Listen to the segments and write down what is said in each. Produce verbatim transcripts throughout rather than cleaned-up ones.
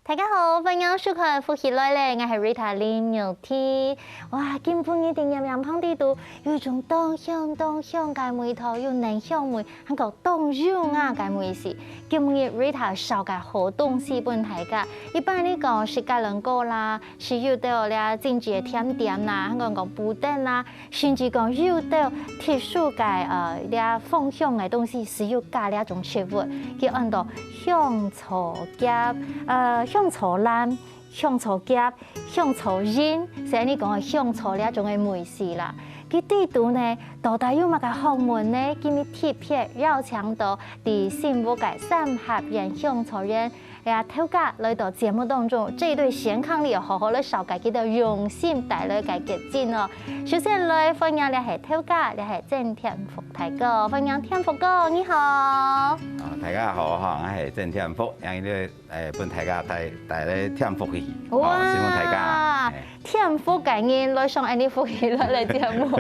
大家好，歡迎收看《福氣來了》，𠊎係Rita林玉婷。哇，今晡日在炎涼棚底肚，有一種當香當香个味道，有奶香味，還有當優雅个味緒。今晡日Rita燒个好東西分大家。一般來講，食雞卵糕啦，食有兜這精緻个甜點啦，還講講布丁啦， 甚至講有兜特殊个，呃，這芳香个東西，係有加這種植物，佢安到香草薼，呃，香草蘭、香草薼、香草仁，係恁呢講个香草這種个味緒啦。佢底肚呢，到底有麼个學問呢？今日特別邀請到在新屋个三合院香草園 呀，頭家來到節目當中，這一對賢伉裡好好來紹介佢兜用心帶來个結晶哦。首先來歡迎這係頭家，這係鄭添福大哥，歡迎添福哥，你好。啊，大家好哈，𠊎係鄭添福，今日誒分大家帶帶來添福氣，哇，哦，承蒙大家。誒 添福个人來上𠊎俚福氣來了節目，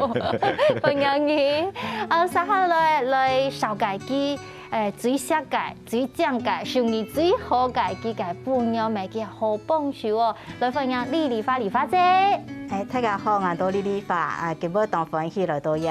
歡迎你。啊，接下來來紹介佢，誒，最惜个、最靚个、手藝最好个佢个餔娘，乜佢好幫手哦。來歡迎李麗華麗華姐。誒，大家好，𠊎到李麗華，啊，今晡當歡喜來到這。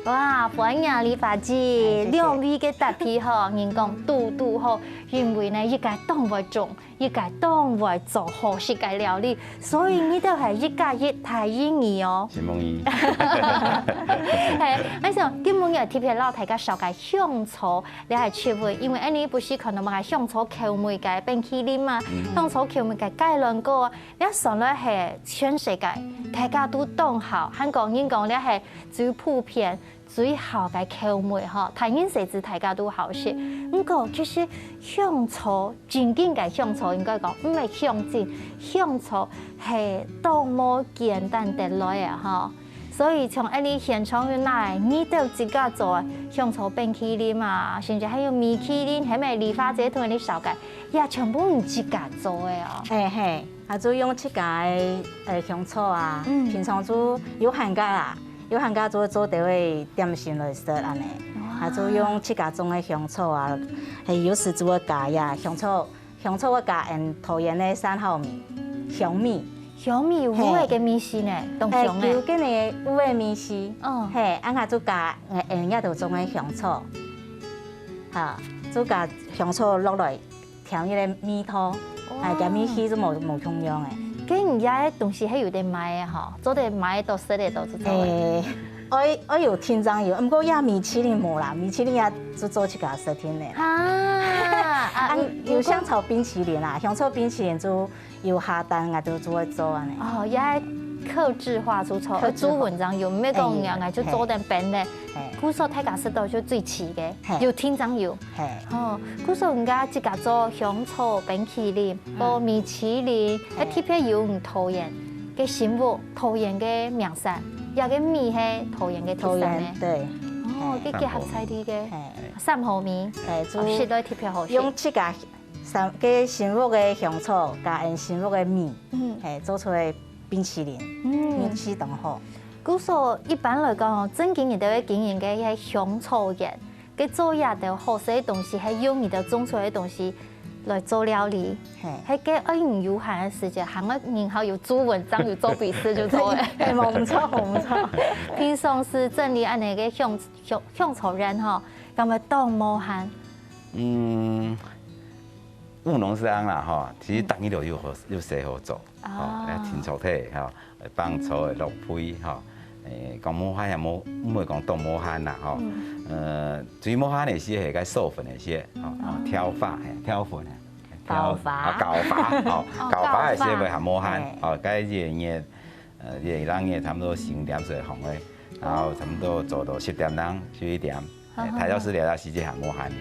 哇，歡迎麗華姐，誒，謝謝。兩位个搭配吼，人講堵堵好，因為呢，一個當會種， 一個當會做好食个料理，所以你兜係一加一大於二哦。承蒙你。係，𠊎想今晡日特別摎大家紹介香草這個植物，因為𠊎俚不時看到麼个香草口味个冰淇淋啊，嗯。香草口味个雞卵糕啊，這算來係全世界大家都當好，還講人講這係最普遍、 最好个口味吼，大人細子大家都好食。毋過其實香草，正經个香草應該講，毋係香精，香草係當無簡單得來个吼。所以像𠊎俚現場有拿个，你兜自家做个香草冰淇淋啊，甚至還有米其林，係毋係麗華姐同𠊎俚紹介，也全部你自家做个哦。嘿嘿，啊就用自家个，呃，香草啊，嗯。平常就有閒个啦， 有閒个就做兜仔點心來食恁呢。哇。啊，就用自家種个香草啊，係有時就會加呀，香草，香草會加𠊎桃園个山好米，香米。香米有烏个味緒呢，當香呢。誒，有个呢，烏个味緒。哦。嘿，啊，𠊎就加，誒，𠊎兜種个香草，哈，就加香草落來， 調一個味道，哇。哎，調味緒就無，無共樣个。該你這个東西係有得賣个吼，做得賣到食得到就做得。誒，愛，愛有訂正有，毋過這米其林無啦，米其林也就做自家食定个啦。哈，啊，啊，有，有香草冰淇淋啦，香草冰淇淋就有下單，𠊎就做會做恁呢。哦，也客製化出錯，客製化。注文章有，毋係講哎，人家就做得變个。哎。故所大家食到就最齊个，哎。有訂正有。 嘿。哦，故所人家自家做香草冰淇淋，嗯。或米其林，嘿。還特別有你桃園个新屋，桃園个名產，這个米係桃園个特產呢。桃園，對。哦，嘿。該結合在地个。嘿。三合米，嘿，哦，就食落特別好食。用自家三，个新屋个香草，加𠊎新屋个米，嗯。嘿，做出來冰淇淋，嗯。運氣當好。故所一般來講哦，正經你兜个經營个係香草園， 該做這兜好食个東西，係用你兜種出來个東西來做料理。嘿。係該愛你有閒个時節，還愛人好有注文章，有做比試就做了。嘿，無錯，無錯。平常時整理恁呢个香，香，香草園吼，敢會當無閒？嗯， 務農係恁啦吼，其實逐日都有好，有事好做，吼，哦。來清草地吼，幫草仔落肥吼，誒，講無閒也無，毋會講當無閒啦吼。嗯。呃，最無閒个時係該授粉个時，吼，哦。哦，挑花，嘿，挑粉，嘿，挑，搞花。啊，搞花，吼，哦，搞花个時會較無閒，搞花。嘿。吼，該一月，呃，一月、兩月差不多十點水紅个，然後差不多做到十點鐘、十一點。 哎，嗯。大約係這个時節還無閒呢，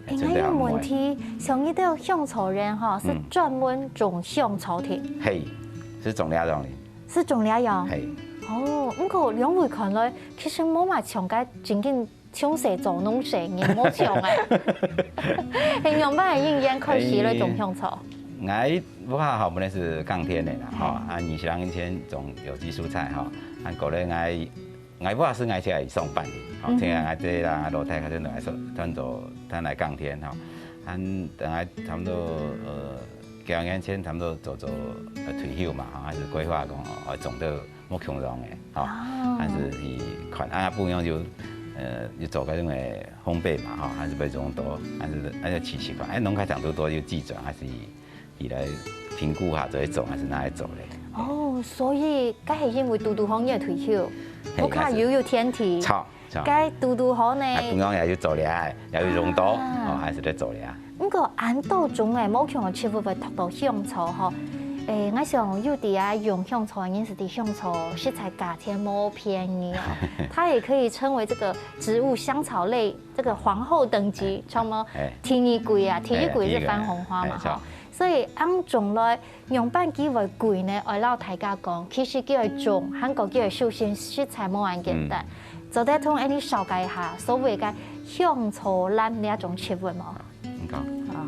哎，哎，真的還無閒。𠊎有問題，像你兜香草園吼，係，嗯。專門種香草个？係，係種這樣个。係種這樣？係。哦，毋過兩位看來，其實無麼像个正經從事做農事人無像哎。係仰般个因緣開始來種香草？哎，𠊎屋下吼，本來係耕田个啦，吼，嗯。啊，二十年前種有機蔬菜吼，啊，過來𠊎 𠊎屋下係𠊎自家上班个，吼，嗯哼。像𠊎姐啦、𠊎老弟，佢等來做，轉做，轉來耕田吼。啊，等𠊎差不多，呃，幾年前差不多做做呃退休嘛，吼，還係規劃講哦，愛種到無共樣个，吼，哦。還係去看啊，不過就呃有做該種个烘焙嘛，吼，還係會種多，還係還係試試看，哎，農開場都多有寄轉，還係佢來評估下，做一種還係拿來做嘞。哦，所以該係因為堵堵好你个退休，嘿，屋下又有田地，還係，著。 該堵堵好呢。啊，平常也有做了，也有用到，啊。哦，還係在做了。毋過恁多種个無共个植物會讀到香草吼，誒，𠊎想有啲啊用香草个人係知香草實在價錢無便宜哦。它也可以稱為這個植物香草類，這個皇后等級，像麼哎。第二貴啊，第一貴係番紅花嘛，哎，哎，哎，吼。所以恁種類 仰般佢會貴呢？愛摎大家講，其實佢愛種，還過佢愛修剪，實在無恁簡單。嗯。做得同𠊎俚紹介一下所謂个香草蘭這種植物無？你講。哦，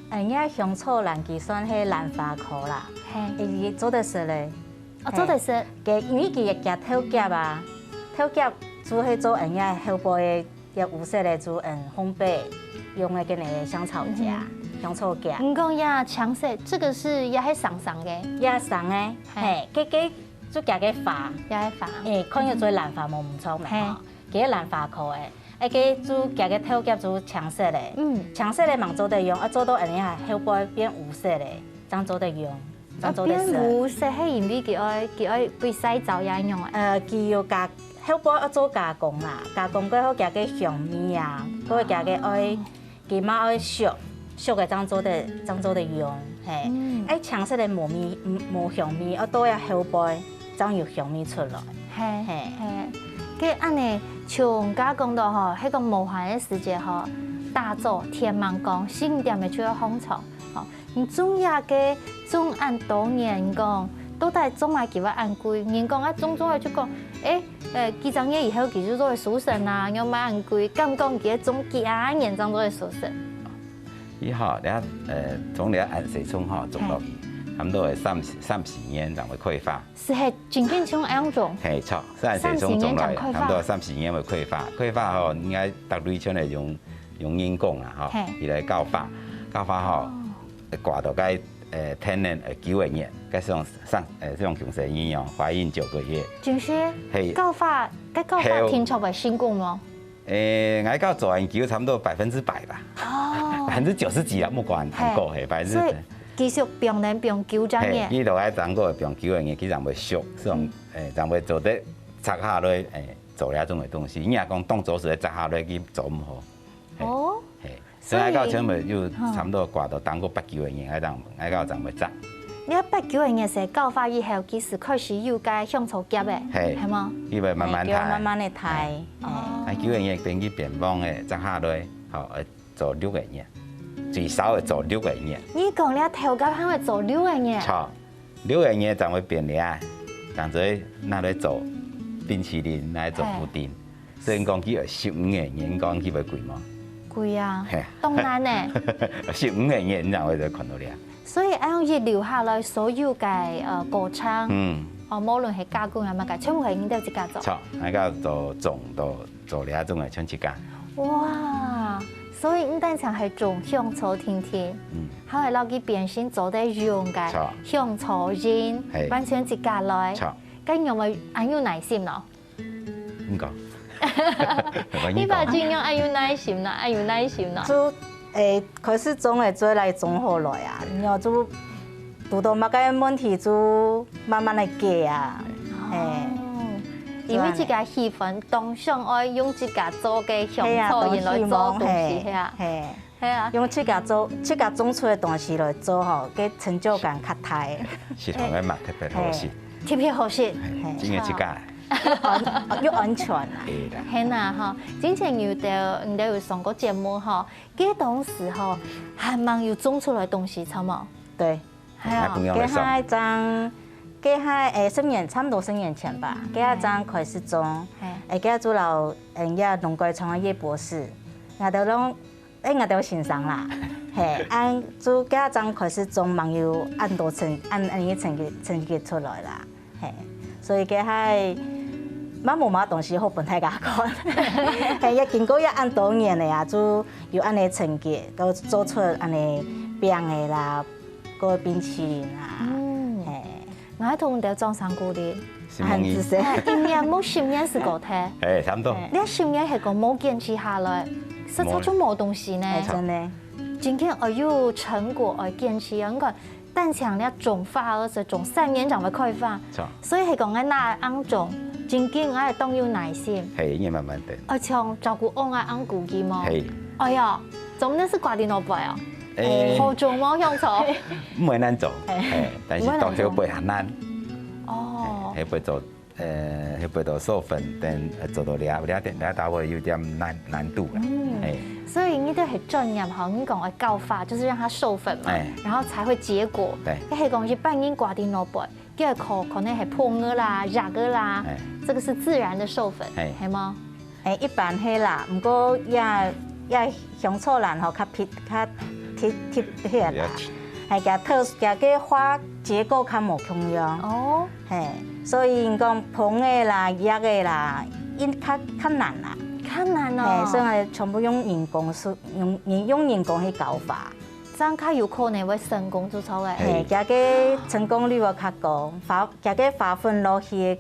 呃，人家香草蘭佢算係蘭花科啦，嘿。佢做得食嘞。哦，做得食。嘿，佢因為佢个夾頭夾啊，頭夾就係做人家後背个 這烏色个就嗯烘焙用个該个香草夾，嗯。香草夾。你講這青色，這個是也係生生个？也生个，嘿。嘿，該該就夾个花，也係花。誒，看起來做蘭花無毋著嘛，嘿。吼，佢个蘭花科个，誒，該就夾个頭夾就青色个，嗯。青色个吂做得用，啊，做到恁樣後背變烏色个，正做得用。 正做得食。啊，變烏色係因為佢愛，佢愛被曬著也恁樣啊？呃，佢有加，後背愛做加工啦，加工過後佢个香味啊，過後佢个愛，哦。佢嘛愛熟，熟个正做得，正做得用，嘿。嗯。愛青色个無味，無香味，愛到這後背，正有香味出來。嘿，嘿。嘿。該恁樣，像剛剛講到吼，係講無閒个時節吼，打早天吂光，四五點个就愛䟘床，吼， 你種這个種恁多年，你講到底做麼个佢會恁貴？人講啊，種種个就講，誒，呃，幾隻月以後佢就做會收成啊，仰會恁貴？敢講佢愛種幾下年正做會收成？佢吼，你看，呃，從你恁細叢吼，種落去，嘿。差不多會三十，三十年正會開花。係，係，真緊像恁樣種。嘿，著，係恁細叢種落去，三十年正開花。差不多三十年會開花。開花吼，應該逐類全係用，用人工啊，吼，嘿。佢來教花，教花吼，哦。 掛到該，呃，天然，呃，九個月，該像生，呃，像降生一樣，懷孕九個月。真係？嘿。教花，該教花後，定著會成功無？誒，𠊎到做研究差不多百分之百吧。哦。百分之九十幾啊，莫講恁高，嘿，百分之，所以繼續放等放九隻月。嘿，佢都愛當過放九個月，佢正會熟，係講，嗯。誒，正會做得摘下來，誒，做這種个東西。你若講當初時摘下來，佢做毋好。嘿，哦。嘿。 所以，所以𠊎到全部又差不多掛到當過八九個月，𠊎正，𠊎到正會摘。你看八九個月時教花以後，其實開始有該香草夾个，嘿，係無？佢會慢慢大。嘿，佢會慢慢个大。嘿。哦。啊，九個月變佢變黃个，摘下來，吼，愛做六個月，最少愛做六個月。你講這頭夾還愛做六個月？著。 六個月正會變了，當做拿來做冰淇淋，拿來做布丁。嘿。所以講佢愛十五個月，講佢會貴無？貴啊，嘿。當然呢。十五個月正會看到了。所以恁樣一路下來，所有个，呃，過程，嗯。哦，無論係加工啊麼个，全部係你兜自家做。著，𠊎自家做，種到 做這種个全自家。哇，所以毋單淨係種香草定定，嗯。還會摎佢變成做得用个著。香草仁，嘿。完全自家來。著。該仰會恁有耐心咯？你講。你把盡用恁有耐心啦，恁有耐心啦。就，誒，開始種个，做來種好來啊，然後就 堵到麼个問題就慢慢來解啊。哦。嘿。因為這个氣氛，當想愛用自家做个香草仁來做東西，嘿啊，當希望，嘿。嘿啊。嘿啊。用自家做，自家種出个東西來做吼，該成就感較大。食堂个嘛特別好食。嘿。特別好食。嘿，嘿。真个自家。又安，又安全啊。對啦。係啊吼，之前有兜，你兜有上過節目吼，該當時吼，還吂有種出來東西，著無？對。 係啊。該還正，該還，誒，十年，差毋多十年前吧，該還正開始種，嘿。誒，該就摎，嗯，這農改場个葉博士，𠊎兜攏，誒，𠊎兜先生啦，嘿，恁就該正開始種，吂有恁多成，恁，恁樣成績，成績出來啦，嘿，所以該還，嘛無麼个東西好分大家看，嘿，也經過也恁多年了啊，就有恁樣成績，都做出恁樣餅个啦，个冰淇淋啊，嗯，嘿，𠊎同你兜掌聲鼓勵。承蒙你。啊，一年無十年係過忒。哎，差不多。你十年係講無堅持下來，實在就無東西呢。哎，真的。今天，哎喲，成果，哎，堅持啊，你看，單淨你種花，而且種三年正會開花，著。所以係講，哎，那恁種，真經，哎，當有耐心。嘿，應該慢慢等。而且照顧翁啊，恁顧佢無？嘿。哎呀，總係掛在腦背哦。 哎，好種無香草。毋會難做，哎，但是到後尾較難。哦。哎，後尾做，呃，後尾做授粉，等，呃，做到這，這點，這單位有點難，難度啦。嗯，哎。所以你兜係專業吼，你講个教法就是讓它授粉嘛，哎。然後才會結果。對。該係講一般人掛在腦背，結果可能係蜂仔啦、蝶仔啦，哎。這個是自然的授粉，哎。係嗎？ 哎，一般係啦，毋過也，也香草蘭吼，較特，較特，特別啦。係，佢特，佢个花結構較無共樣。哦。嘿，所以講蜂仔啦、蝶仔啦，因較，較難啦。較難哦。嘿，所以𠊎全部用人工，用，用人工去教法。 正較有可能會成功就著个。嘿，佢个成功率會較高，花，佢个花粉落去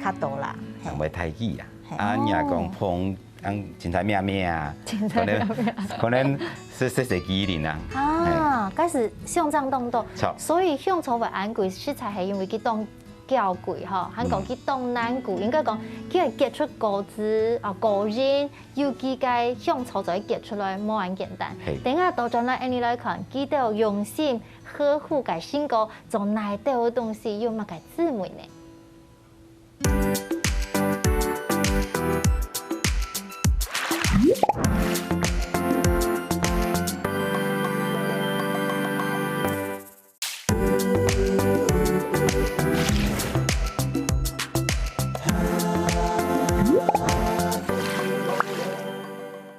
較多啦。嘿。會忒濟啊。嘿。啊，你若講蜂，恁凊彩咩咩啊，凊彩咩咩。可能，可能係，係，係機靈啊。啊，嘿。該係相爭當多。著。所以香草會恁貴，實在係因為佢當 嬌貴吼，還講佢當難顧，應該講佢會結出果子啊，果仁，有幾个香草就會結出來，無恁簡單。嘿。等下倒轉來，𫣆俚來看，佢兜用心呵護个成果，做哪兜个東西有麼个滋味呢？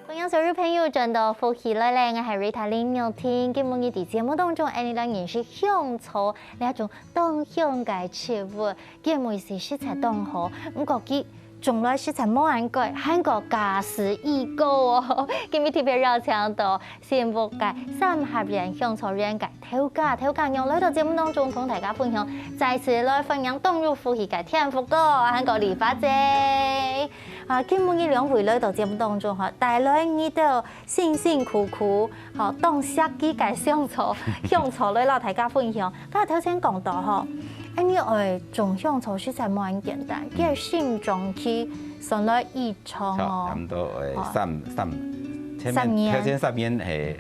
歡迎所有朋友轉到福氣來了，𠊎係Rita林妙婷。今晡日在節目當中，𫣆俚來認識香草，這種當香个植物，佢个味緒實在當好。毋過佢種來實在無恁貴，還過價數已高哦。今日特別邀請到 新屋个三合園香草園个頭家，頭家娘來到節目當中，同大家分享，再次來歡迎當有福氣个天福哥，還過麗花姐。啊，今晡日兩位來到節目當中吼，帶來你兜辛辛苦苦，吼，當惜佢个香草，香草來摎大家分享。頭先講到吼，哎，你愛種香草實在無恁簡單，佢个生長期算來一 長哦。差不多，誒，哦。三，三，前面，三年。頭前三年係，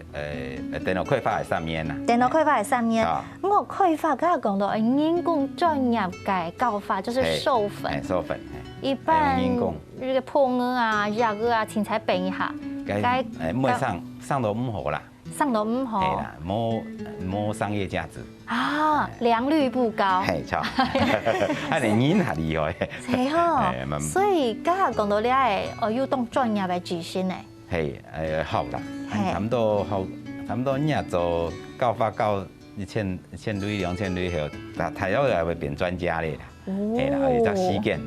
誒，等到開花个三年啦。等到開花个三年。啊。毋過開花，剛剛講到，誒，人工專業个教法，就是授粉。嘿，嘿，授粉，嘿。一般，哎，用人工。這個蜂仔啊、蝶仔啊，凊彩拚一下。該，該，哎，毋會生，生到毋好啦。 生到毋好。係啦，無，無商業價值。啊，良率不高。係，著。恁樣人較厲害。係吼，係，嗯。所以，剛剛講到這個，哦，有當專業个知識呢。係，誒，好啦，係。差不多好，差不多你也做教法教一千，一千蕊、兩千蕊後，大，大約也會變專家咧啦。 哦。係啦，有一隻時間。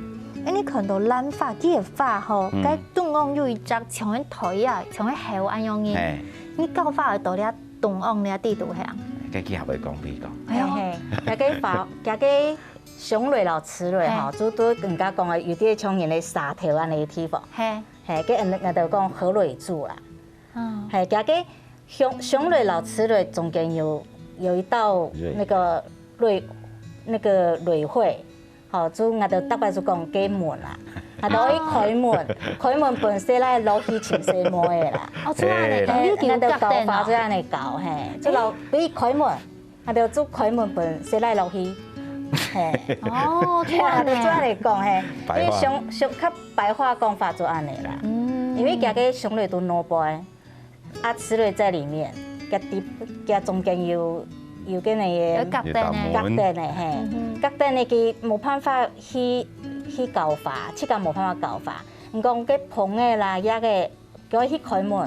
哎，你看到蘭花，佢个花吼，嗯。該中央有一隻像个腿啊，像个猴恁樣个。嘿。你教花會到這中央這底肚係啊？該佢也會講，會講。哎喲。嘿，嘿，該个花，該个雄蕊摎雌蕊吼，嘿。就，就人家講个，有兜像人个舌頭恁樣个地方。嘿。嘿，該𠊎，𠊎兜講何蕊柱啦。嗯。嘿，該个 雄，雄蕊摎雌蕊中間有，有一道蕊。那個蕊，那個蕊喙，吼，就𠊎兜逐擺就講該門啦，𠊎兜愛開門，開門分細倈落去尋細妹仔啦。哦，就恁樣，嘿啦。哎，𠊎兜教法就恁樣教，嘿，就摎，你開門，𠊎兜就開門分細倈落去，嘿。哦，就恁樣。𠊎兜就恁樣講，嘿，白話。因為雄，雄，較白話講法就恁樣啦。嗯。因為佢个雄蕊在外背， 啊，雌蕊在裡面，佢底，佢中間有，有个那個有隔斷个。隔斷个，嘿。嗯哼。隔斷个佢無辦法去，去教花，自家無辦法教花。你講該蜂仔啦，蝶仔，佢愛去開門，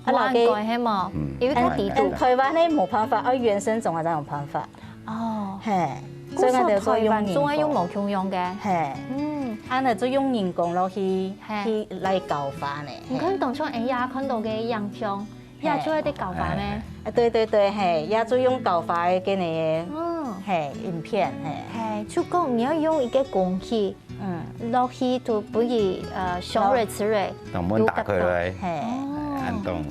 啊，無恁該，係無？嗯。因為佢底肚。哎，台灣个無辦法，啊，原生種个才有辦法。 哦。嘿，所以𠊎兜做用人工。故所台灣種个又無共樣个。嘿。嗯。恁樣做用人工落去，嘿。去來教花呢。你看當初𫣆也看到个影像，也就係在搞花咩？啊，對對對，嘿，也就用搞花个該个，嗯，嘿，影片，嘿。嘿，就講你愛用一個工具，嗯，落去就分佢，呃，上來、出來，同門打開來，有角度。嘿。哦。哎，按動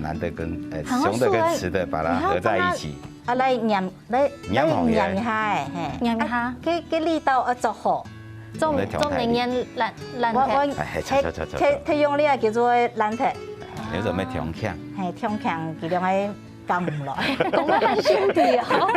男的跟，呃，好像樹的跟雌的把它合在一起。啊，來黏，來，黏好起來。來黏一下，嘿。黏一下。啊，該，該力道要做好。總，總能黏爛，爛忒。我，我，哎，嘿，嘿，嘿，用力啊，叫做爛忒。有種要強強。嘿，強強，佢兩个 講毋來。講得很兄弟哦。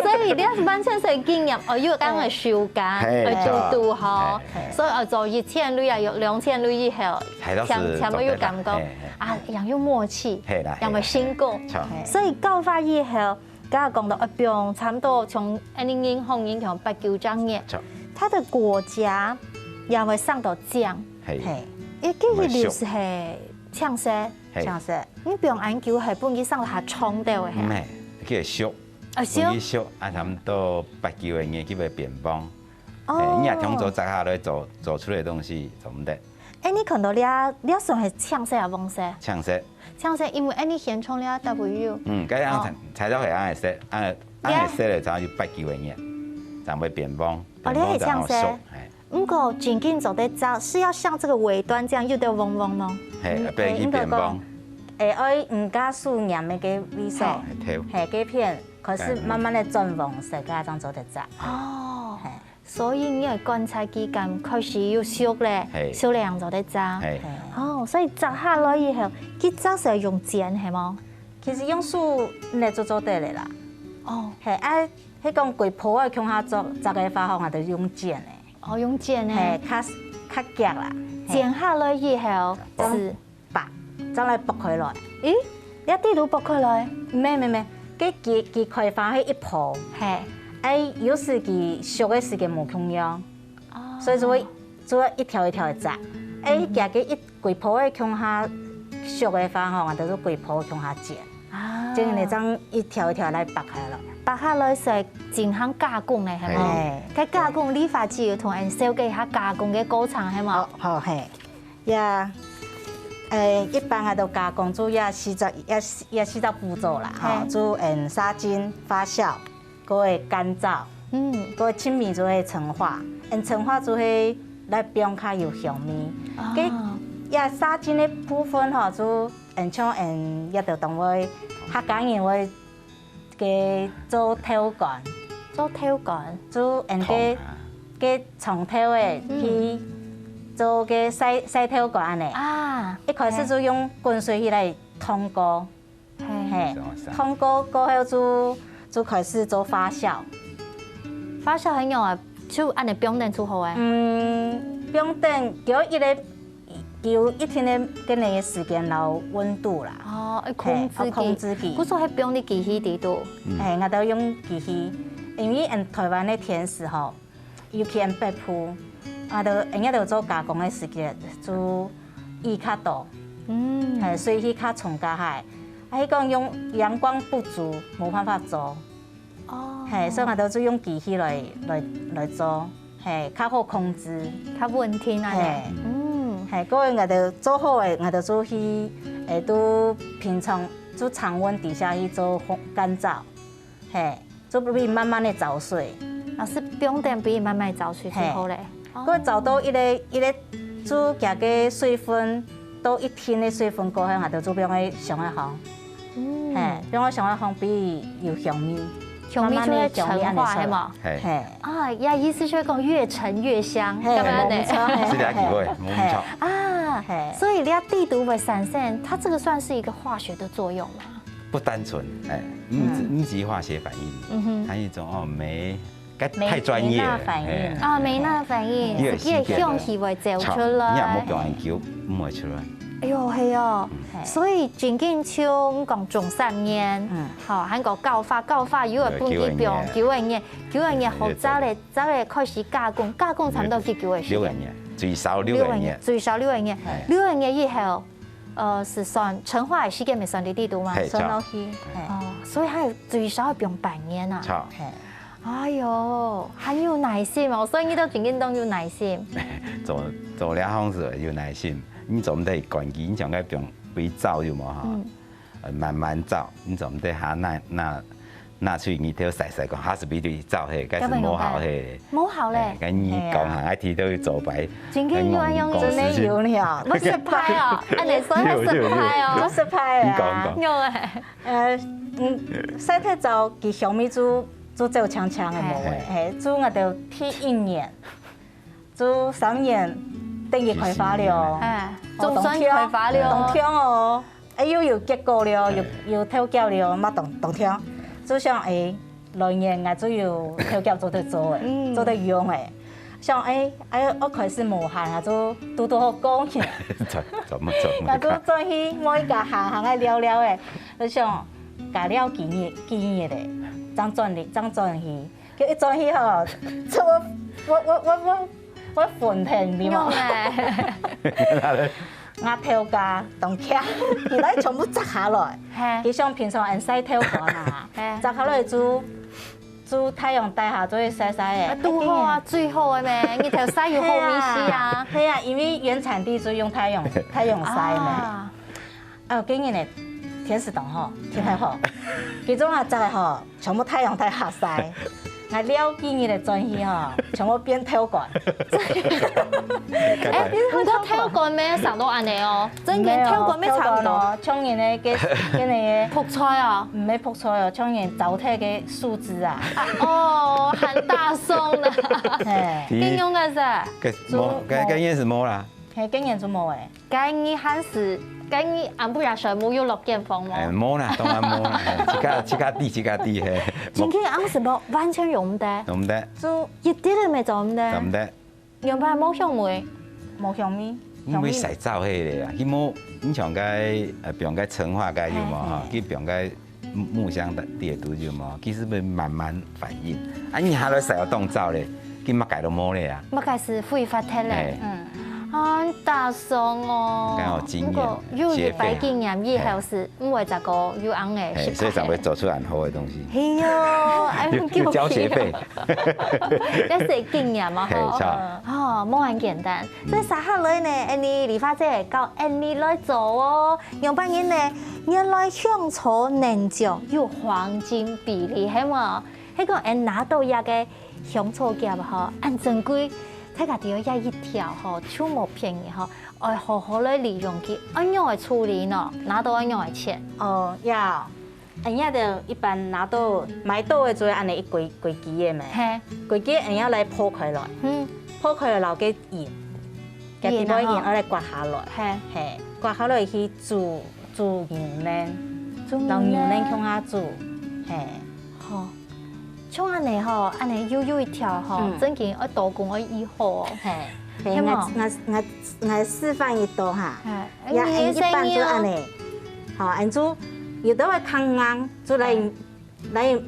所以你係完全係經驗，哦，又講个手感，嘿，呃，速度吼，嘿，嘿。所以，呃，做一千蕊啊，有兩千蕊以後，才到是前，前面有感覺，做得啦，嘿，嘿。啊，也有默契，嘿啦，也有成功。嘿啦，嘿啦。所以搞花以後，剛剛講到一邊，差不多從二零零零年，從八九隻月，著。它的果莢也會生到靚。嘿。嘿，欸，這個歷史係青色。 嘿。青色。你放恁久係分佢生下長兜个係啊？毋係，佢會熟，啊，熟。分佢熟，啊，差不多八九個月佢會變黃。哦。嘿，你若通做摘下來做，做出來个東西做毋得。欸，你看到這，這算係青色啊，黃色？青色。青色，因為欸，你現場這搭位有。嗯，該樣哦。材，材料係恁樣色，恁樣，恁樣色个，差不多有八九個月，正會變黃，哦，變黃正好熟，你係青色。嘿。 毋過真緊做得摘，是要像這個尾端這樣有兜黃黃嗎？嘿，嗯，變，欸，應該講，變黃。欸，愛毋加樹黏个該位所，嘿，頭。嘿，該片，可是慢慢个轉黃色，該正做得摘。哦，嘿。所以你愛觀察佢敢開始有熟咧，嘿。熟咧正做得摘。嘿。嘿。哦，所以摘下來以後，佢摘係用剪係無？其實用手捏就做得了啦。哦。嘿，啊，係講規棵个共下做，摘个花吼，啊，就用剪个。 哦，用剪个。嘿，較，較遽啦。嘿。剪下來以後，係。拔，再來剝開來。咦，這底肚剝開來？毋係，毋係，毋係，該佢，佢開花係一棵。嘿。欸，有時佢熟个時間無共樣，哦。所以就會，就會一條一條个摘。欸，嗯。佢个一，規棵个共下熟个花吼，𠊎兜就規棵共下剪。啊。剪了正一條一條來拔開來。拔下來係進行加工个，係無？嘿。該加工，理髮師有同𠊎兜紹介一下加工个過程，係無？好，好，嘿。 呀，欸，一般个都加工，就這四隻，這四，這四隻步驟啦，吼，嘿。就，嗯，殺菌、發酵，過會乾燥，嗯。過盡尾就會陳化。嗯，陳化就會來放較有香味。哦。該，這殺菌个部分吼，就，嗯，像，嗯，這兜當會，客家人會 个做豆乾。做豆乾？就用个，糖啊。个長豆仔，嗯。去做个曬，曬豆乾恁仔。啊，一開始就用滾水去來燙過。嘿。嘿，係啊，係啊。燙過過後就，就開始做發酵。發酵係仰仔啊？就恁仔放等就好欸？嗯，放等，叫一个 有一定个，个个時間摎溫度啦。哦，愛控制佢。嘿，愛控制佢。故所係放佇機器底肚。嗯。嘿，𠊎兜用機器，因為𠊎台灣个天時吼，尤其𠊎北部，𠊎兜，𠊎兜做加工个時間就雨較多，嗯。嘿，水氣較沖較海，啊，係講用陽光不足，無辦法做。 哦。嘿，所以𠊎兜就用機器來，來，來做，嘿，較好控制。較穩定啊，嘿。嗯。嘿，過後𠊎兜做好个，𠊎兜就去，欸，都平常就常溫底下去做烘，乾燥，嘿，就分佢慢慢个燥水。啊，係放等分佢慢慢燥水就好咧。嘿。 過燥到一个，一个，就佢个水分，到一定个水分過後，𠊎兜就放个上海烘。嗯。嘿，放个上海烘分佢有香味，香味就會陳化，慢慢个香味恁仔出來。係無？嘿。嘿。啊，這意思就係講越陳越香，嘿，敢毋係恁仔？無錯，嘿，係這个機會，無錯。嘿。啊，嘿。所以這底肚會產生，它這個算是一個化學的作用嗎？ 不單純，欸，毋止，嗯。毋止化學反應，嗯哼。還有一種，哦，酶，該，酶，太專業了，酶那反應。欸。啊，酶那反應，嗯。係佢个香氣會走出來。你若無放恁久，毋會出來。哎喲，係哦。嗯。嘿。所以真緊像講種三年，嗯。吼，還過搞花，搞花又會分佢放九個月，九個月，九個月後再來，再來開始加工，加工差不多幾久个時間？六個月，最少六個月。六個月，最少六個月。嘿。六個月以後， 呃，係算陳化个時間，毋係算在底肚嗎？嘿，算落去，嘿。哦，所以佢最少愛放半年啊。著。嘿。哎喲，還有耐心哦，所以你兜真正當有耐心。做，做這行係有耐心，你做毋得趕佢，你像該放肥皂有無哈？嗯。慢慢燥，你總得下拿拿拿出日頭曬曬，講下是毋係燥嘿，該是無效嘿。無效咧。哎，該你講下，哎呀。愛提到去做白，真个有啊，有啊。真个有呢。毋係拍哦，恁樣算係拍哦。毋係拍啊。你講，你講。有欸。呃，嗯，曬忒燥，佢香味就就走淨淨个無欸，嘿。嘿，就𠊎兜第一年。 就三年等佢開花了。哎，哦，總算開花了。當暢哦，哎，又有結果了，有，哎。有豆角了，嘛當，當暢。就想，哎，來年𠊎就有豆角做得做欸，嗯。做得用欸。想，哎，哎，𠊎開始無閒啊，就堵堵好過年。怎，怎麼，怎麼看？𠊎就轉去某一家行行个尞尞欸，就想，加尞幾日，幾日欸，正轉去，正轉去。 佢一轉去吼，就𠊎，𠊎，𠊎，𠊎，𠊎昏忒，你知無？仰欸？𠊎頭家當慶，佢來全部摘下來。嘿。佢像平常恁曬豆乾啊，嘿。摘下來就，就太陽底下做得曬曬欸。啊，堵好啊，最好个咩，日頭曬有好味緒啊。係啊，因為原產地就用太陽，太陽曬嘛。啊。 哦，今年个天時當好，天氣好，其中啊摘个吼，全部太陽底下曬。𠊎尞幾日个轉去吼，全部變豆乾。哎，毋過豆乾咩，生到恁樣哦，真个豆乾咩差毋多。無哦，豆乾哦，像人个，个，个那个，覆菜哦。毋係覆菜哦，像人糟蹋个樹枝啊。啊，哦，還打爽呢。嘿。該用个是？該，無，該，該也是無啦。嘿，今年就無欸。 該你還係，該你暗晡夜睡目有落間房無？哎，無啦，當然無啦，嘿，自家，自家滴，自家滴，嘿。真个恁樣係無，完全用毋得。用毋得。就一滴都無做毋得。做毋得。仰般無香味？無香味。因為曬燥忒个啊，佢無，你像該，呃，比如該陳化該有無，吼，嘿，嘿。佢比如該 木，木香的地肚有無？其實會慢慢反應。啊，你下來曬到當燥咧，佢麼个都無咧啊。麼个係揮發忒咧？哎。嗯。啊，打爽哦。剛好經驗，毋過有一擺經驗以後係，毋會再過有恁樣个習慣。哎，所以才會做出恁好个東西。係哦，哎，有，有交學費。這係經驗嘛，嘿，吼。著。哦，無恁簡單。所以接下來呢，恁樣理花姐教恁樣來做哦。 仰般形呢？原來香草能醬有黃金比例，係無？係講𠊎拿到這个香草莢吼，恁珍貴，大家知這一條吼，就無便宜吼，愛好好來利用佢，愛仰般處理呢？拿到愛仰般切？哦，要，恁樣个一般拿到，買到个就係恁樣一規，規支个咩？嘿。規支恁樣來破開來，嗯。破開來，然後該仁，該底背仁愛來刮下來，嘿。嘿，刮下來去煮 煮牛奶，煮牛奶。摎牛奶共下煮，嘿。吼，像恁樣吼，恁樣幼幼一條吼，嗯。正經愛刀工愛意好哦。嘿，嘿，係無？𠊎，𠊎，𠊎，𠊎示範一道哈。嘿，也，你也一般就恁樣，吼，恁樣就有兜會較硬，就來，嘿。來，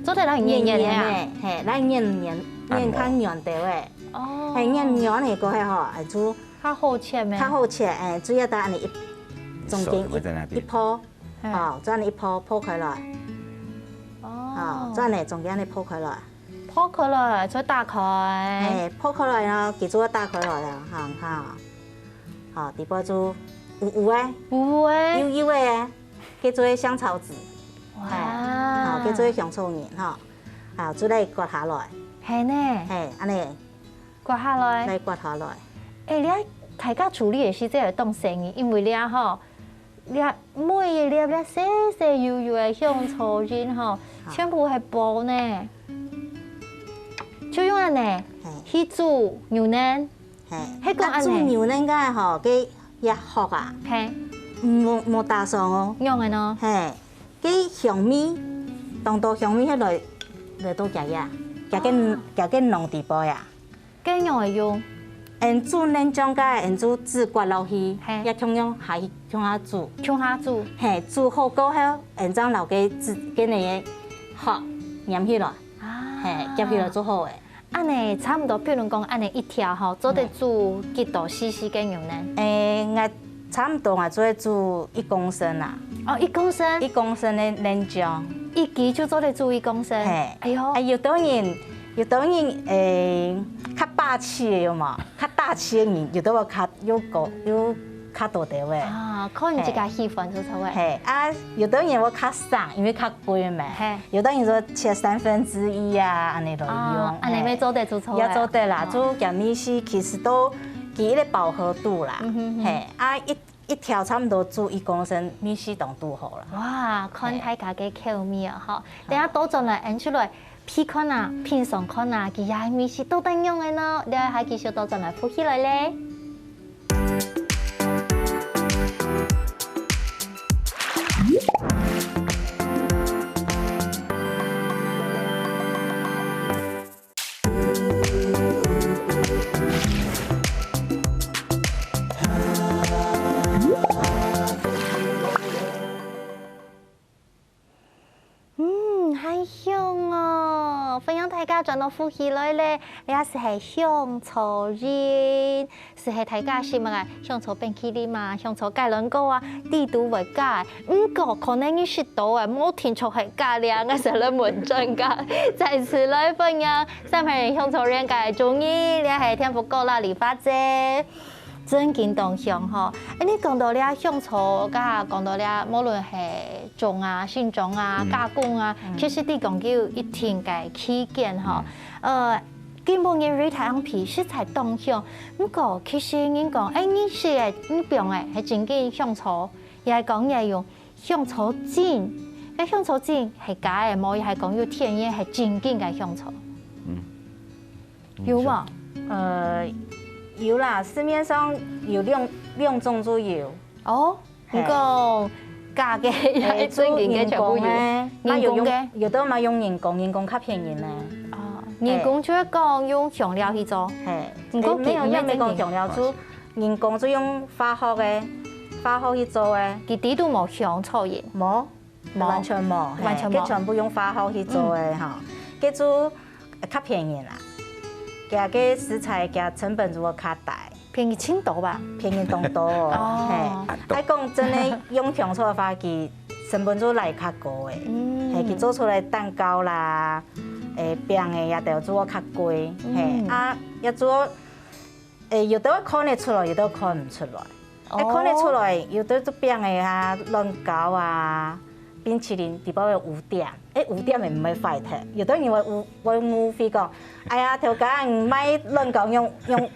做得來捏捏个啊。捏捏个，嘿，來捏捏，按摩。捏較軟兜个。哦。嘿，捏軟个過後吼，恁樣就 較好切咩？較好切，哎，主要到恁樣一，中間一，手會在那邊。一破，嘿。吼，這樣一破，破開來。哦。吼，這樣呢，中間呢破開來。破開來，再打開。哎，破開來呢，佢就會打開來了，哈，哈。好，底部就烏烏个，烏烏个。幼幼个，叫做香草籽。哇。哎，好，叫做香草仁，哈。好，就來割下來。係呢。嘿，恁樣。 刮下來。來刮下來。哎，這大家處理个時節會當細義，因為這吼，這每一粒這細細幼幼个香草仁吼，啊。全部係寶呢。就用恁樣，嘿。去煮牛奶。嘿。係講恁樣。啊，煮牛奶个吼，該這殼啊，嘿。無，無打爽哦。用个喏。嘿，該香味，當多香味係來，來到這个，這个，哦。這个囊底背啊。 該仰會用？𫣆煮奶醬該，𫣆就籽刮落去，嘿。也共樣下去共下煮。共下煮。嘿，煮好過後，𫣆正摎該籽，該个殼黏起來，啊。嘿，夾起來就好了。恁樣差毋多，比如講恁樣一條吼，做得煮幾多C C个牛奶？誒，𠊎 差毋多啊，做得煮一公升啊。哦，一公升？一公升个奶醬。一支就做得煮一公升。嘿。哎喲。哎，有兜人，有兜人，誒，較霸氣个有無？較大氣个人，有兜會較，有高，有較多兜仔。啊，看自家喜歡就著个。嘿，啊，有兜人會較省，因為較貴嘛。嘿。有兜人就切三分之一啊，恁樣來用。啊，恁樣也做得就著个。也做得啦，啊。就佢味緒其實都佢一個飽和度啦。嗯哼哼。嘿，啊，一，一條差不多煮一公升，味緒當拄好啦。哇，看大家个口味啊，吼。嘿。等下倒轉來，𫣆出來 鼻看啊，品嚐看啊，佢這味緒到底仰仔呢？這下繼續倒轉來復起來咧。嗯，還香哦！歡迎大家轉到福氣來了，這就係香草仁，就係大家食麼个香草冰淇淋啊、香草雞卵糕啊，裡肚會加个。毋過可能你食到个，無定著係加个，𠊎就來問專家。再次來歡迎三百元香草仁个中醫，這係天福哥啦，理髮姐。 真經當香吼。恁樣講到這香草，頭下講到這，無論係種啊、生長啊、嗯。加工啊，嗯。其實你講究一定个期間吼。嗯。呃，今晡日Rita恁樣鼻實在當香。毋過其實人講，欸，你食个，你放个係真經香草，也係講你係用香草精，該香草精係假个無？也係講有天然係真經个香草？嗯。有無？呃，有啦，市面上有兩，兩種都有。哦，嘿。你講假个，欸，也係真經个全部有。人工个，人工个？有，有兜嘛用人工，人工較便宜呢。哦，嘿。人工就係講用香料去做。嘿。毋過佢毋係真經。欸，沒有，也沒講香料，就人工就用化學个，化學去做个。佢裡肚無香草仁。無。 無。完全無，嘿，完全無。佢全部用化學去做个，嗯。吼，佢就較便宜啦。佢个食材，佢成本就會較低。便宜盡多吧？便宜當多哦，哦。嘿。啊，對。愛講真个，用香草个話，佢成本就來較高个。嗯。嘿，佢做出來蛋糕啦，欸，餅个也都做較貴，嘿，嗯。啊，也做，欸，有兜看得出來，有兜看毋出來。 欸，看得出來，哦。有兜做餅个啊，卵糕啊，冰淇淋，裡背有污點。欸，污點个毋會壞忒。有兜人會誤，會誤會講，哎呀，頭家，你賣卵糕用，用，用，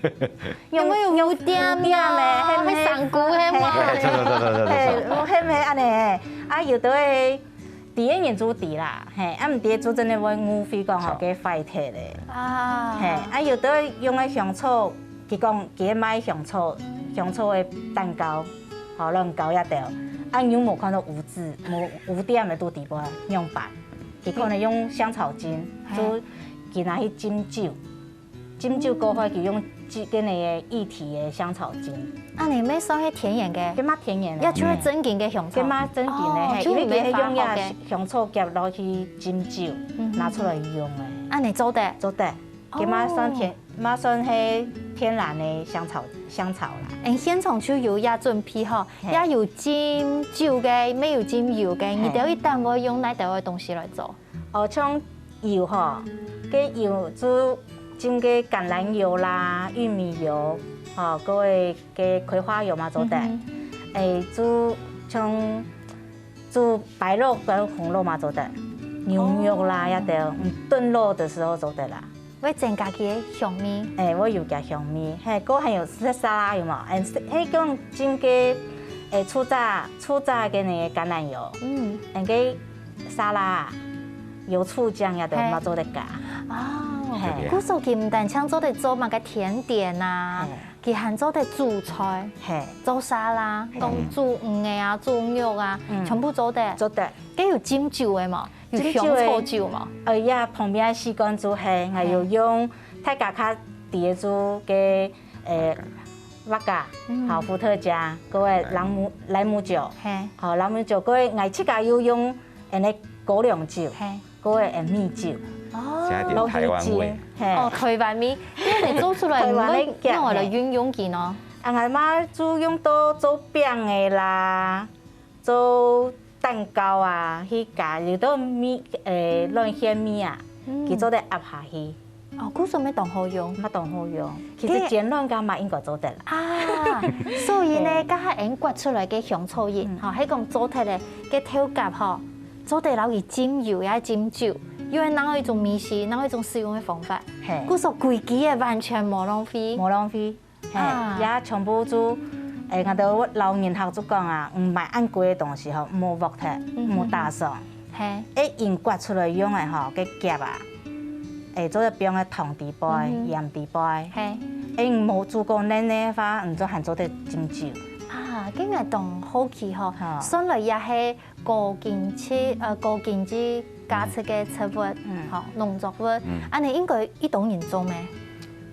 因為有污點啊，用污點个，係毋係？會生菇，係嘛？嘿，嘿，嘿，著，著，著，著，著。嘿，係毋係恁樣？啊，有兜个 知个人就知啦，嘿，啊，毋知就真个會誤會講吼，著。該壞忒咧。啊。嘿，啊，有兜用个香草，佢講佢賣香草，香草个蛋糕，吼，卵糕也得，啊，你又無看到污漬，無污點个肚裡背，仰般？佢可能用香草精，嘿。就佢拿去浸酒。 浸酒過後，佢用這，該个液體个香草精。啊，你乜算係天然个？該嘛天然个。也就係真經个香草。該嘛真經个，哦，嘿，就毋係化學个。因為佢係用這香草莢落去浸酒，嗯哼。拿出來用个。啊，你做得？做得。哦。該嘛算天，嘛算係天然个香草，香草啦。嗯，現場就有這準備吼，嘿。也有浸酒个，乜有浸油个，嘿。你兜一般會用哪兜个東西來做？ 哦，像油吼，該油就浸該橄欖油啦、玉米油，吼，各位个葵花油嘛做得。嗯哼。欸，就像就白肉跟紅肉嘛做得，牛肉啦，哦。也得，嗯，燉肉的時候做得啦。會增加佢个香味。欸，會有加香味，嘿，該還有食沙拉有無？欸，係講浸該，欸，初榨，初榨个那個橄欖油。嗯。欸，該 沙拉、油醋醬也都嘿。嘛做得加。哦，嘿。故所佢毋單淨做得做麼个甜點啊，嘿。佢還做得煮菜，嘿。做沙拉，嘿。講煮魚个啊，煮肉啊，嗯。全部做得。做得。該有浸酒个無？有浸酒个。香草酒無？呃，呀，旁邊个吸管就係，還有用大家較知个就个，呃，vodka，嗯。好，伏特加，各位，朗姆，萊姆酒，嘿。好，萊姆酒，各位，𠊎自家有用 恁呢高粱酒，嘿。過个，欸，米酒。哦。加點台灣味。嘿。哦，台灣味，因為你做出來，台灣个你會用來運用佢呢？啊，𠊎嘛就用到做餅个啦，做蛋糕啊，去加，有兜米，欸，卵秸米啊，嗯。佢做得壓下去。哦，古樹乜當好用。乜當好用。其實雞卵糕嘛應該做得啦。啊，所以呢，對。這下𠊎等掘出來个香草葉，嗯。吼，係講做忒个，个豆莢吼，做得摎佢浸油也浸酒，因為哪有一種味緒，哪有一種使用个方法。嘿。故所歸支个完全無浪費。無浪費。 嘿，啊。也全部就，誒，𠊎兜老人客就講啊，毋買恁貴个東西吼，毋好㧒忒，嗯，毋好打爽。嘿。誒，用掘出來用个吼，个莢啊，誒，做得放个糖底背、嗯哼。鹽底背。嘿。誒，無煮過奶奶个話，毋做還做得浸酒。啊，今日當好奇吼，哈。算來也係高經濟，呃，高經濟價值个植物，嗯。吼，農作物，嗯。恁呢應該一多人種咩？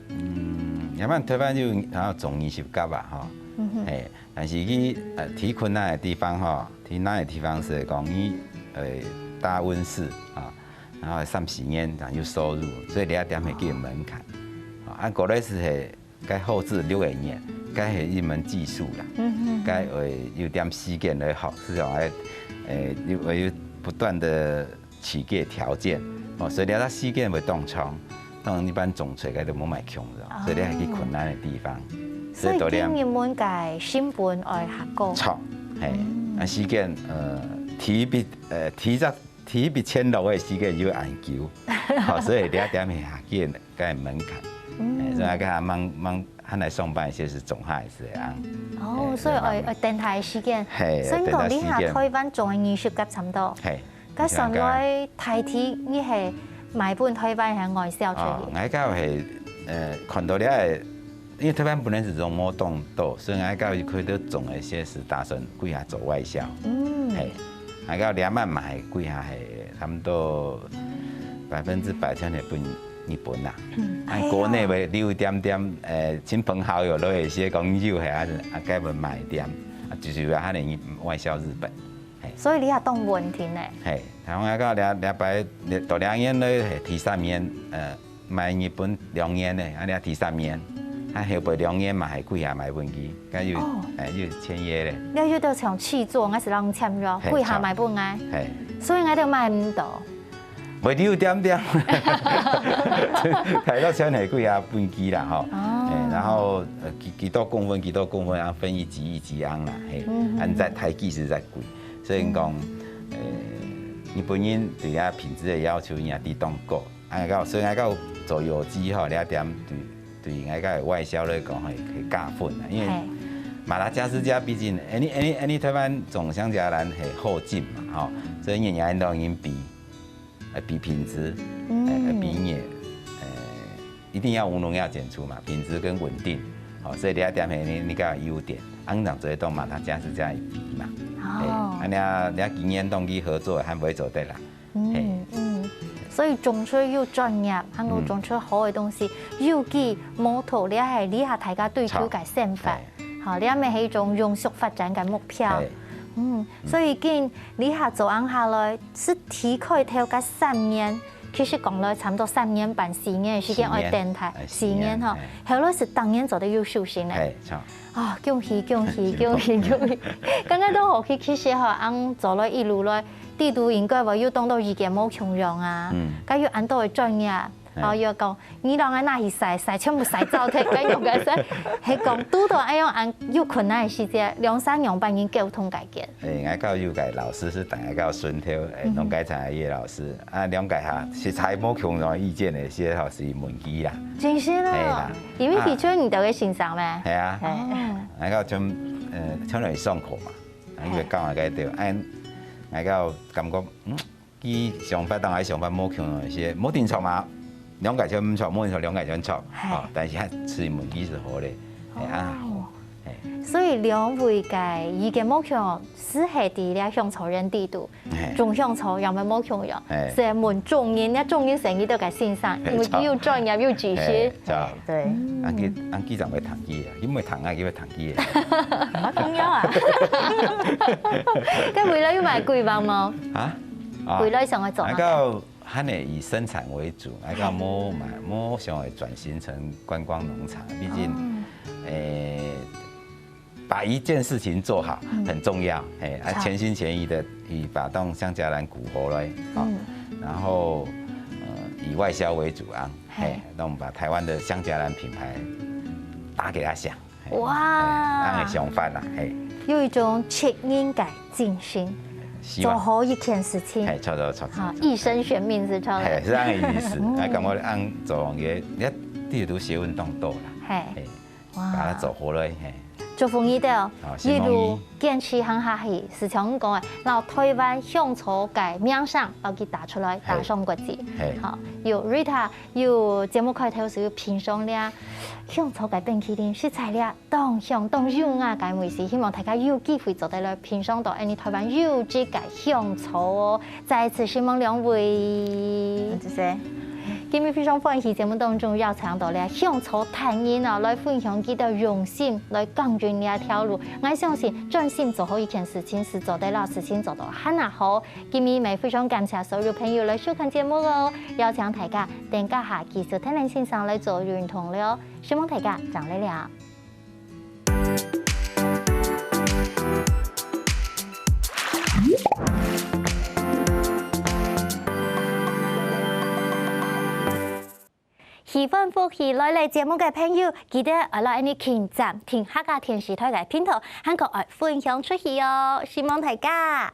嗯，這擺臺灣有，啊，種二十甲啊，吼。嗯哼。嘿，但是佢，呃，最困難个地方吼，最難个地方係講佢，呃，大溫室啊，然後三四年正有收入，所以這點係个門檻。啊，啊，過來係係，該後置六个月，該係一門技術啦。嗯哼。該會有點時間來學，係講，誒，誒，有，會有不斷的 起个條件，哦，所以你个時間會當長，當然一般種出來个都無賣窮个，哦。所以你還去困難个地方，所以所以多了。今日本个成本愛較高。著，嘿，嗯。啊，時間，呃，提筆，呃，提隻，提筆千六个時間有恁久，好，所以你一點下見，該門檻，嗯。嘿，所以該還忙，忙，還來上班，其實總還是會恁。哦，嘿，所以愛，慢慢。愛等待个時間。嘿，所以講，等待時間。你下臺灣種个二十甲差不多。嘿。 該算來大體你係賣分臺灣還外銷出去？哦，𠊎个係，呃，看到了个，因為臺灣本來係種無當多，所以𠊎个佢都種个些係打算歸下做外銷。嗯。嘿，𠊎个兩萬嘛係歸下係差不多百分之百全係分日本啦。嗯，啊，哎喲。國內會留一點點，呃，親朋好友都有一些講友係啊，啊，該會賣點，啊，就是要他的外銷日本。 嘿。所以你也當穩定呢。嘿，台灣个了，了擺，到兩年了，嘿，第三年，呃，賣日本兩年呢，啊，了第三年，啊，後背兩年嘛，還歸下賣分佢，該又，哦。哎，又簽約了。了又到像契作，還是人簽約，嘿，歸下賣分𠊎。嘿。所以𠊎就賣毋到。會留點點，大多全係歸下分佢啦，吼。哦。嘿，然後，呃，幾，幾多公分，幾多公分，啊，分一級一級恁啦，嘿，嗯哼。啊，你再大支係再貴。 所以講，呃，日本人對這品質个要求也係當高。啊，𠊎講，所以𠊎講做有機吼，這點對，對𠊎講外銷來講，嘿，可以加分啊。因為嘿。馬達加斯加畢竟，恁呢，恁呢，恁呢臺灣種香莢蘭係好種嘛，吼，所以人家當然比，呃，比品質，嗯。呃，比你，呃， 一定要無農藥檢出嘛，品質跟穩定，哦，所以這點係你，你个優點，啊，恁樣做得當馬達加斯加比嘛。哦。嘿，啊，你啊，你啊，今年同佢合作，還會做得啦。嗯，嘿。嗯，所以種出有專業，還有種出好个東西，嗯。有機無毒，這係這下大家追求个想法。著。嘿。好，這乜係一種永續發展个目標。嘿。嗯，所以今這下做恁下來， 係提開頭个三年，其實講來差毋多三年半、四年个時間愛等待，四年，四年吼，哎，四年，哎。後來係逐年做得有收成呢。哎，著。啊，恭喜恭喜恭喜恭喜！剛剛都好奇，其實吼，恁做來一路來，底肚應該會有當多意見無共樣啊，嗯。該有恁多个專業，哎。吼，又講 你人个拿去曬，曬全部曬燥忒，該用个曬，係講堵到恁樣恁有困難个時節，兩儕仰般溝通解決？誒，𠊎教育个老師係等𠊎教順頭，誒，嗯哼。農改場个葉老師，啊，兩個哈，實在無共樣意見个，先吼係問佢啦。真係咯，係啦。因為佢就你兜个先生咩？係啊。哦。𠊎教全，呃，全來上課嘛，啊，佢就教𠊎个對，啊，𠊎教感覺，嗯， 佢想法同𠊎想法無共樣个，無定著嘛，兩個就毋著，無定著兩個就著，係。哦，但是還係問佢係好咧，係啊，哦。係。所以兩位个意見無共樣，係在這香草園底肚，係。種香草也無共樣，係。係問種人，該種人生意都个先生，因為佢有專業有知識。係，著。對。嗯。啊，佢，啊，佢正會聽佢啊，佢毋會聽啊，佢會聽佢个。無共樣啊。該未來有麼个規劃無？啊？ 啊，未來想愛做麼个？𠊎教還係以生產為主，𠊎教無買，無想愛轉型成觀光農場，畢竟，哦。誒，把一件事情做好，嗯。很重要，嘿，啊，著。全心全意个去把當香莢蘭顧好來，啊，嗯。然後，呃，以外销为主啊，嘿，嘿，那我们把台湾的香荚兰品牌打给他想，嘿，哇，嘿，那个想法啦，嘿，有一种责任个精神，希望做好一件事情，嘿，错错错错，好，一生懸命是错的，嘿，是这样的意思。那感觉让做个，你看，地图学问动斗啦，嘿，嘿，哇，把它走活了，嘿。祝福你兜，好，一路坚持行下去，是像你讲个，让台湾香草个名声要去打出来，打上国际。嘿，好，有 Rita，有节目开头时有品尝了香草个冰淇淋，实在了，当香当优雅个味道，希望大家有机会做得来品尝到，哎，你台湾有机个香草哦。再一次承蒙两位，谢谢。今日非常欢喜，节目当中邀请到了香草达人哦，来分享佢个用心来耕耘这条路。我相信专心做好一件事情，是做得了事情做到很好。今日也非常感谢所有朋友来收看节目哦，邀请大家等一下继续听林先生来做运动了，希望大家正来了。 喜欢福氣來了節目个朋友，記得愛來𠊎俚撳讚，訂客家電視台个頻道，還過愛分享出去哦！希望大家